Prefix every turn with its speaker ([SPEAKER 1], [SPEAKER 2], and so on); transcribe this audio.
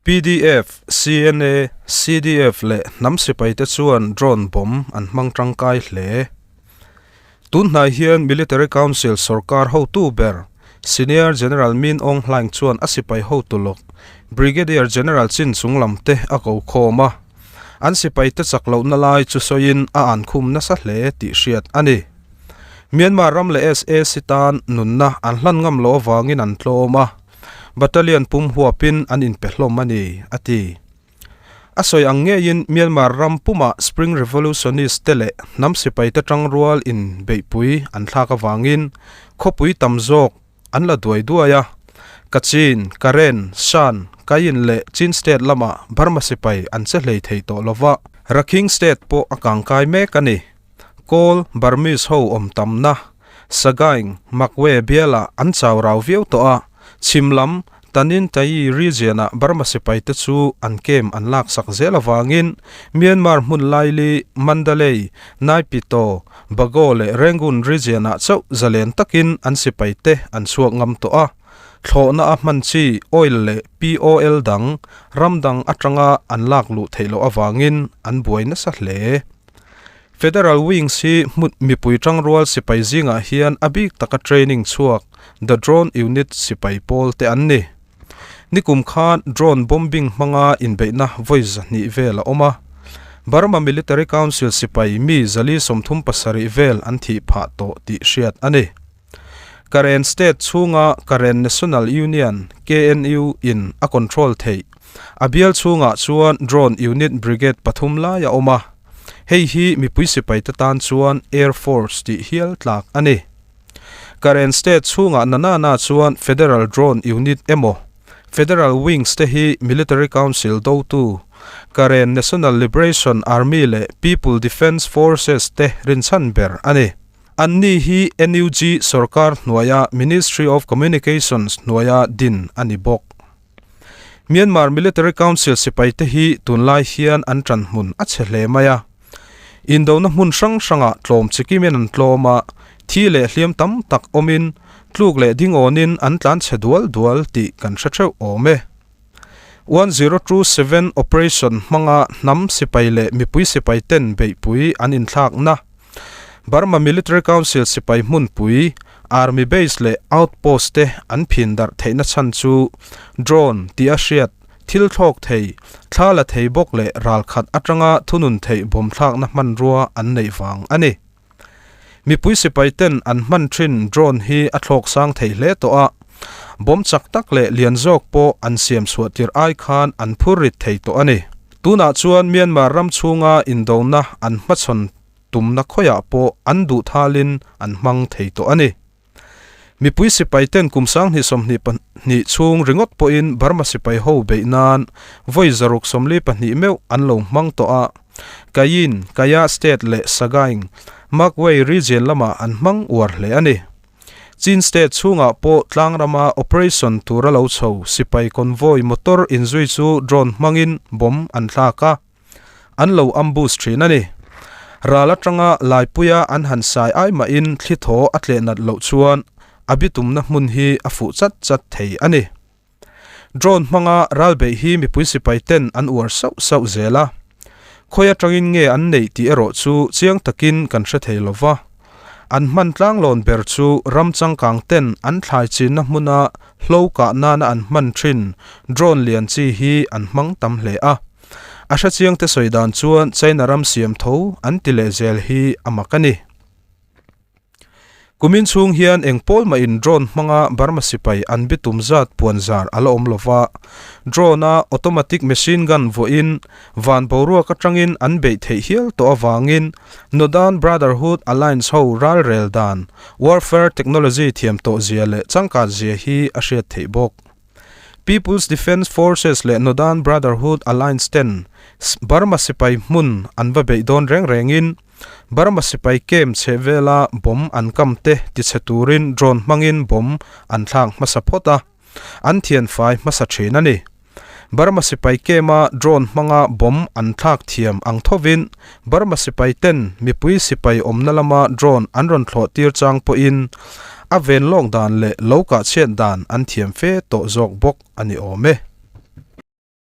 [SPEAKER 1] PDF, CNA, CDF leh hnam sipaite chuan drone bomb an hmang tangkai hle. Tun hnai hian Military Council sorkar hotu ber Senior General Min Aung Hlaing chuan a sipai hotu lawk Brigadier General chin chung lam te a ko khawm a, an sipaite chak lohna lai chu sawiin a ankhum nasa hle tih hriat a ni. Myanmar ram leh sac tan nunna an hlan ngam loh avangin an tlawm a, Battalion pum huapin an inpe hlawm a ni, a ti. A sawi ang ngeiin Myanmar ram pumah Spring Revolutionist te leh hnam sipaite tangrual in beihpui an thlak avangin khawpui tam zawk an la duai duai a. Kachin, Karen, Shan, Kayin leh Chin State lamah Burma sipai an che hlei thei tawh lova, Rakhine State pawh a kangkai mek a ni. Kawl, Burmese ho awm tamna, Sagaing, Magwe bialah an chau rau viau tawh a, chhim lam Tanin Tayi region-ah Burma sipaite chu an kem an laksak zel avangin Myanmar hmun laili Mandalay, Naypyitaw, Bago leh Rangoon region-ah chauh zalen takin an sipaite an chhuak ngam tawh a. Thlawhna a hman chi oil leh POL dang ram dang atanga an lak luh theih loh avangin an buai nasa hle. Federal Wings hi hmun mipui tangrual sipai zingah hian a bik taka training chhuak The Drone Unit sipai pawl te an ni. Nikum khan drone bombing hmanga inbeihna vawi 200 vel a awm a. Burma Military Council sipai mi 437 vel an thih phah tawh tih hriat a ni. Karen State chhunga Karen National Union, KNU, in a control theih. A bial chhungah chuan Drone Unit Brigade pathum lai a awm a. Hei hi mipui sipaite tan chuan Air Force tih hial tlak a ni. Karen State chhungah Nanana chuan Federal Drone Unit emaw Federal Wings te hi Military Council dotu Karen National Liberation Army leh People Defence Forces te rinchhan ber a ni. Anni hi NUG sorkar hnuaia Ministry of Communications hnuaia din a ni bawk. Myanmar Military Council sipaite hi tunlai hian an ṭan hmun a chhe hle mai a. Indona hmun hrang hrangah tlawm chikimin an tlawm a, thi leh hliam tam tak awmin tluk leh dingawnin an tlan chhe dual dual tih kan hre theuh awm e. 1027 Operation hmanga hnam sipai leh mipui sipaiten beihpui an inthlakna Burma Military Council sipai hmunpui, Army base leh outpost te an phin darh theihna chhan chu drone tih a hriat, thil thlawk thei, thla la thei bawk leh ralkhat atanga thunun theih bawmthlakna hmanrua an neih vang a ni. Mipui sipai ten an hman thin drone hi a thlawk sang thei hle tawh a, bomb chak tak leh lian zawk pawh an siam chhuah tir ai khan an phur rit thei tawh a ni. Tunah chuan Myanmar ram chhunga indona an hmachhawn tumna khawiah pawh an duh thalin an hmang thei tawh a ni. Mipui sipai ten kum 2022 chhung ringawt pawhin Burma sipai ho beih nan vawi 642 meuh an lo hmang tawh a, Kayin, Kayah State leh Sagaing, Magway region lamah an hmang uar hle a ni. Chin State chhungah pawh tlangrama operation tura lo chho sipai convoy motor inzui chu drone hmangin bomb an thlak a, an lo ambush thin a ni. Ral atanga Laipuia an han sai ai mahin thli thaw a tleh nat loh chuan a bitumna hmun hi a fuh chat chat thei a ni. Drone hmanga ral beih hi mipui sipai ten an uar sauh sauh zel a. Khawi atangin nge an neih tih erawh chu chiang takin kan hre thei lo va. An hman tlanglawn ber chu ram changkang ten an thlai chinna hmuna hlo kah nana an hman thin drone lian chi hi an hmang tam hle a. A hrechiangte sawi dan chuan China ram siam tho an ti leh zel hi a mak a ni. Kumin chhung hian eng pawl mahin drone hmanga Burma sipai an bitum zat puan zar a la awm lova, drone a automatic machine gun vuahin van boruak atangin an beih theih hial tawh avangin Northern Brotherhood Alliance ho ralrel dan warfare technology thiam tawh zia leh changkat zia hi a hriat theih bawk. People's Defence Forces leh Northern Brotherhood Alliance ten Burma sipai hmun an va beih dawn reng rengin Burma sipai camp chheh vela bomb an kam te tichhe turin drone hmangin bomb an thlak hmasa phawt a, an thianfai hmasa thin a ni. Burma sipai camp a drone hmanga bomb an thlak thiam ang thovin Burma sipai ten mipui sipai awmna lama drone an rawn thlawh tir chang pawhin a ven lawk dan leh lo kah chhiat dan an thiam fe tawh zawk bawk a ni awm e.